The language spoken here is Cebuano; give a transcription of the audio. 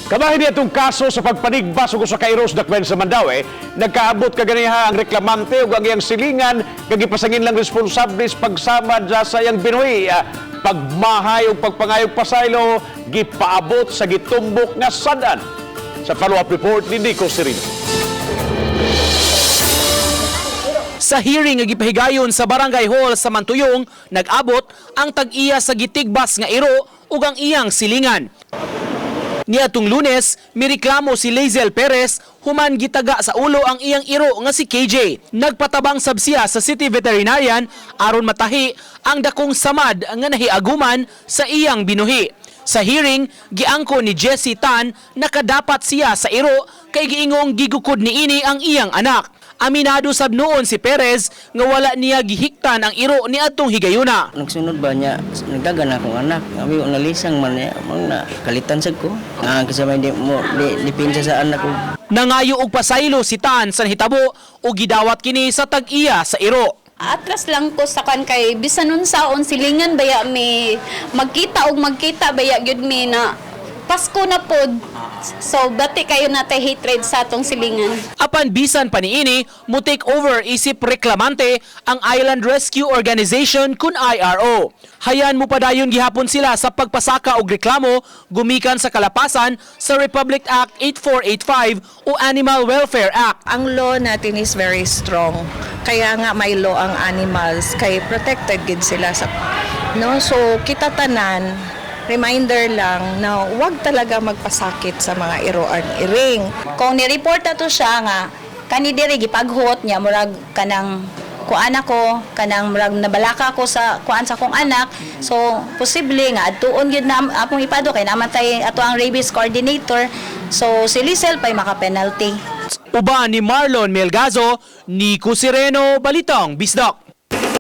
Kabahin niya itong kaso sa pagpanigbas ug usa ka iro sa Dakbayan sa Mandaue, nagkaabot kaganiha ang reklamante ug ang iyang silingan kag gipasangin lang responsable sa pagsamad sa iyang binuhi. Pagmahay ug pagpangayog pasaylo gipaabot sa gitumbok nga sad-an. Sa follow-up report ni Nico Serino. Sa hearing nga gipahigayon sa Barangay Hall sa Mantuyong, nag-abot ang tag-iya sa gitigbas nga iro ug ang iyang silingan. Niadtong Lunes, mireklamo si Lazel Perez human gitaga sa ulo ang iyang iro nga si KJ. Nagpatabang sab siya sa city veterinarian aron matahi ang dakong samad nga nahiaguman sa iyang binuhi. Sa hearing, giangko ni Jesse Tan nakadapat siya sa iro kay giingong gigukod niini ang iyang anak. Aminado sab noon si Perez nga wala niya gihiktan ang iro niadtong higayuna. Nagsunod ba niya, nagdagan akong anak. Kami nalisang man niya, mang na, kalitan sad ko. Ah, kasi may di, mo, di, dipinsa sa anak ko. Nangayo og pasaylo si Tan sa nahitabo ug gidawat kini sa tag-iya sa iro. Atras lang ko sa kan kay bisan unsaon silingan baya mi magkita og magkita baya gyud mi na Pasko na pod. So bati kayo natay hatred sa atong silingan. Apan bisan pa niini, mo take over isip reklamante ang Island Rescue Organization kun IRO. Hayan mo padayon gihapon sila sa pagpasaka og reklamo gumikan sa kalapasan sa Republic Act 8485 o Animal Welfare Act. Ang law natin is very strong. Kaya nga may law ang animals kay protected gid sila sa, no, so kita tanan, reminder lang na wag talaga magpasakit sa mga iro and iring. Kung ni-report na to siya nga kani diri gipaghot niya, murag kanang kuan ako, kanang murag nabalaka ako sa kuan sa akong anak, so posible nga adtuon gyud na akong ipado kay namatay ato ang rabies coordinator, so si Lisel pay maka penalty. Uban ni Marlon Melgazo, Nico Sereno, Balitang Bisdak.